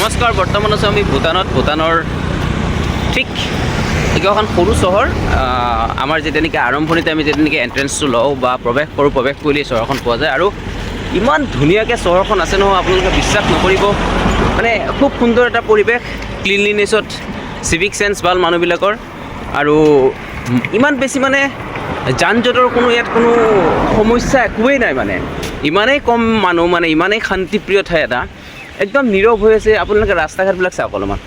নমস্কাৰ। বৰ্তমান আছোঁ আমি ভূটানত। ভূটানৰ ঠিক এইখন এখন সৰু চহৰ। আমাৰ যেতিয়া নেকি আৰম্ভণিতে আমি যেতিয়া নেকি এণ্ট্ৰেঞ্চটো লওঁ বা প্ৰৱেশ কৰোঁ, প্ৰৱেশ কৰিলেই চহৰখন পোৱা যায়। আৰু ইমান ধুনীয়াকৈ চহৰখন আছে নহয়, আপোনালোকে বিশ্বাস নকৰিব। মানে খুব সুন্দৰ এটা পৰিৱেশ, ক্লিনলিনেছত, চিভিক চেন্স ভাল মানুহবিলাকৰ আৰু ইমান বেছি মানে যান জঁটৰ কোনো ইয়াত কোনো সমস্যা একোৱেই নাই। মানে ইমানেই কম মানুহ, মানে ইমানেই শান্তিপ্ৰিয় ঠাই এটা, একদম নীৰৱ হৈ আছে। আপোনালোকে ৰাস্তা ঘাটবিলাক চাওক অলপমান।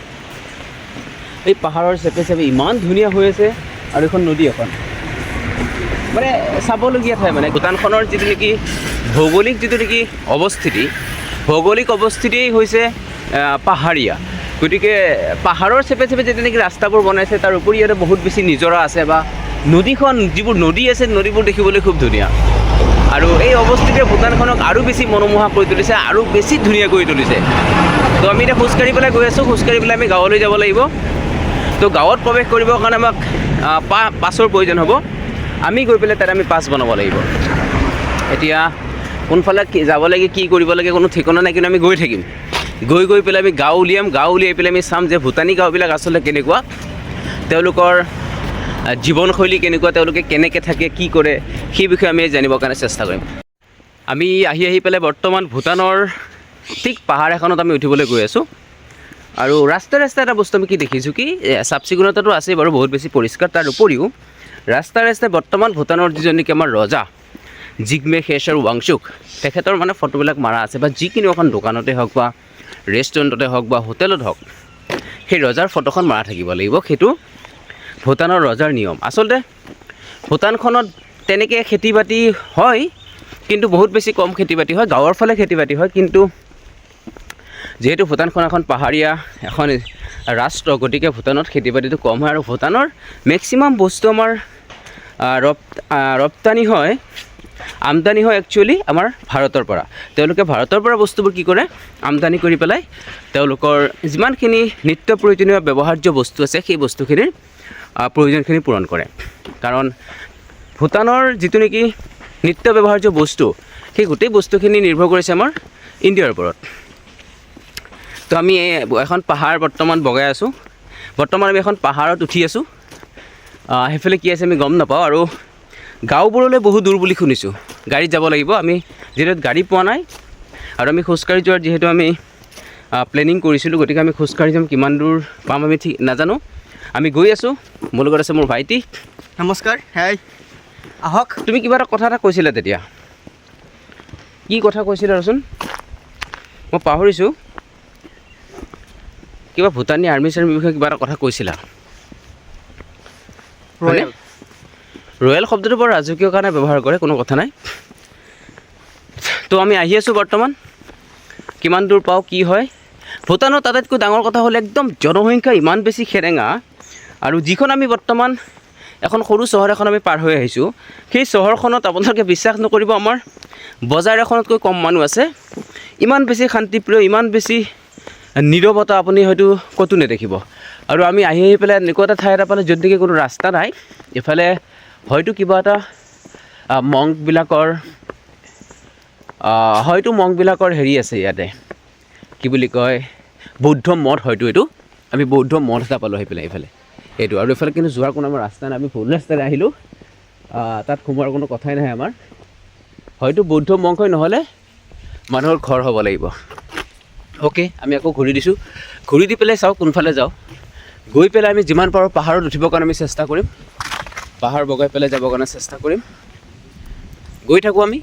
এই পাহাৰৰ চেপে চেপে ইমান ধুনীয়া হৈ আছে আৰু এখন নদী এখন, মানে চাবলগীয়া ঠাই। মানে ভূটানখনৰ যিটো নেকি ভৌগোলিক যিটো নেকি অৱস্থিতি, ভৌগোলিক অৱস্থিতিয়েই হৈছে পাহাৰীয়া। গতিকে পাহাৰৰ চেপে চেপে যিটো নেকি ৰাস্তাবোৰ বনাইছে, তাৰ উপৰি ইয়াতে বহুত বেছি নিজৰা আছে বা নদীখন, যিবোৰ নদী আছে, নদীবোৰ দেখিবলৈ খুব ধুনীয়া। আৰু এই অৱস্থিতিয়ে ভূটানখনক আৰু বেছি মনোমোহা কৰি তুলিছে আৰু বেছি ধুনীয়া কৰি তুলিছে। তো আমি এতিয়া খোজকাঢ়ি পেলাই গৈ আছোঁ। খোজকাঢ়ি পেলাই আমি গাঁৱলৈ যাব লাগিব। তো গাঁৱত প্ৰৱেশ কৰিবৰ কাৰণে আমাক পাছৰ প্ৰয়োজন হ'ব। আমি গৈ পেলাই তাত আমি পাছ বনাব লাগিব। এতিয়া কোনফালে কি যাব লাগে, কি কৰিব লাগে, কোনো ঠিকনা নাই। কিন্তু আমি গৈ থাকিম। গৈ গৈ পেলাই আমি গাঁও উলিয়াম। গাঁও উলিয়াই পেলাই আমি চাম যে ভূটানী গাঁওবিলাক আচলতে কেনেকুৱা, তেওঁলোকৰ জীৱনশৈলী কেনেকুৱা, তেওঁলোকে কেনেকৈ থাকে, কি কৰে, সেই বিষয়ে আমি জানিবৰ কাৰণে চেষ্টা কৰিম। আমি আহি আহি পেলাই বৰ্তমান ভূটানৰ ঠিক পাহাৰ এখনত আমি উঠিবলৈ গৈ আছোঁ। আৰু ৰাস্তাই ৰাস্তাই এটা বস্তু আমি কি দেখিছোঁ কি, চাফ চিকুণতাটো আছেই বাৰু, বহুত বেছি পৰিষ্কাৰ। তাৰ উপৰিও ৰাস্তাই ৰাস্তাই বৰ্তমান ভূটানৰ যিজন নেকি আমাৰ ৰজা জিগমে খেছৰ ৱাংচুক, তেখেতৰ মানে ফটোবিলাক মাৰা আছে বা যিকোনো এখন দোকানতে হওক বা ৰেষ্টুৰেণ্টতে হওক বা হোটেলত হওক, সেই ৰজাৰ ফটোখন মাৰা থাকিব লাগিব। সেইটো ভূটানৰ ৰজাৰ নিয়ম। আচলতে ভূটানখনত তেনেকৈ খেতি বাতি হয়, কিন্তু বহুত বেছি কম খেতি বাতি হয়। গাঁৱৰ ফালে খেতি বাতি হয়, কিন্তু যিহেতু ভূটানখন এখন পাহাৰীয়া এখন ৰাষ্ট্ৰ, গতিকে ভূটানত খেতি বাতিটো কম হয়। আৰু ভূটানৰ মেক্সিমাম বস্তু আমাৰ ৰপ্তানি হয়, আমদানি হয় একচুৱেলি আমাৰ ভাৰতৰ পৰা। তেওঁলোকে ভাৰতৰ পৰা বস্তুবোৰ কি কৰে, আমদানি কৰি পেলাই তেওঁলোকৰ যিমানখিনি নিত্য প্ৰয়োজনীয় ব্যৱহাৰ্য বস্তু আছে, সেই বস্তুখিনিৰ প্ৰয়োজনখিনি পূৰণ কৰে। কাৰণ ভূটানৰ যিটো নেকি নিত্য ব্যৱহাৰ্য বস্তু, সেই গোটেই বস্তুখিনি নিৰ্ভৰ কৰিছে আমাৰ ইণ্ডিয়াৰ ওপৰত। তো আমি এই এখন পাহাৰ বৰ্তমান বগাই আছোঁ। বৰ্তমান আমি এখন পাহাৰত উঠি আছোঁ। সেইফালে কি আছে আমি গম নাপাওঁ। আৰু গাঁওবোৰলৈ বহু দূৰ বুলি শুনিছোঁ, গাড়ীত যাব লাগিব। আমি যিহেতু গাড়ী পোৱা নাই আৰু আমি খোজকাঢ়ি যোৱাৰ যিহেতু আমি প্লেনিং কৰিছিলোঁ, গতিকে আমি খোজকাঢ়ি যাম। কিমান দূৰ পাম আমি ঠিক নাজানো। আমি গৈ আছোঁ। মোৰ লগত আছে মোৰ ভাইটি। নমস্কাৰ, হাই, আহক। তুমি কিবা এটা কথা এটা কৈছিলা তেতিয়া, কি কথা কৈছিলা ৰচোন, মই পাহৰিছোঁ। কিবা ভূটানী আৰ্মি চাৰ্মিৰ বিষয়ে কিবা এটা কথা কৈছিলা, হয়নে? ৰয়েল। ৰয়েল শব্দটো বৰ ৰাজকীয় কাৰণে ব্যৱহাৰ কৰে, কোনো কথা নাই। তো আমি আহি আছোঁ বৰ্তমান, কিমান দূৰ পাওঁ, কি হয়। ভূটানত আটাইতকৈ ডাঙৰ কথা হ'ল একদম জনসংখ্যা ইমান বেছি সেৰেঙা। আৰু যিখন আমি বৰ্তমান এখন সৰু চহৰ এখন আমি পাৰ হৈ আহিছোঁ, সেই চহৰখনত আপোনালোকে বিশ্বাস নকৰিব, আমাৰ বজাৰ এখনতকৈ কম মানুহ আছে। ইমান বেছি শান্তিপ্ৰিয়, ইমান বেছি নীৰৱতা আপুনি হয়তো ক'তো নেদেখিব। আৰু আমি আহি আহি পেলাই এনেকুৱা এটা ঠাই এটা পালোঁ য'ত নেকি কোনো ৰাস্তা নাই। ইফালে হয়তো কিবা এটা মংকবিলাকৰ হয়তো মংকবিলাকৰ হেৰি আছে ইয়াতে, কি বুলি কয়, বৌদ্ধ মঠ হয়তো এইটো। আমি বৌদ্ধ মঠ এটা পালোঁ আহি পেলাই এইফালে এইটো। আৰু এইফালে কিন্তু যোৱাৰ কোনো আমাৰ ৰাস্তা নাই। আমি ভুল ৰাস্তাৰে আহিলোঁ। তাত সোমোৱাৰ কোনো কথাই নাই আমাৰ। হয়তো বৌদ্ধ মংক হয়, নহ'লে মানুহৰ ঘৰ হ'ব লাগিব। অ'কে, আমি আকৌ ঘূৰি দিছোঁ। ঘূৰি দি পেলাই চাওঁ কোনফালে যাওঁ। গৈ পেলাই আমি যিমান পাৰোঁ পাহাৰত উঠিবৰ কাৰণে আমি চেষ্টা কৰিম, পাহাৰ বগাই পেলাই যাবৰ কাৰণে চেষ্টা কৰিম। গৈ থাকোঁ আমি।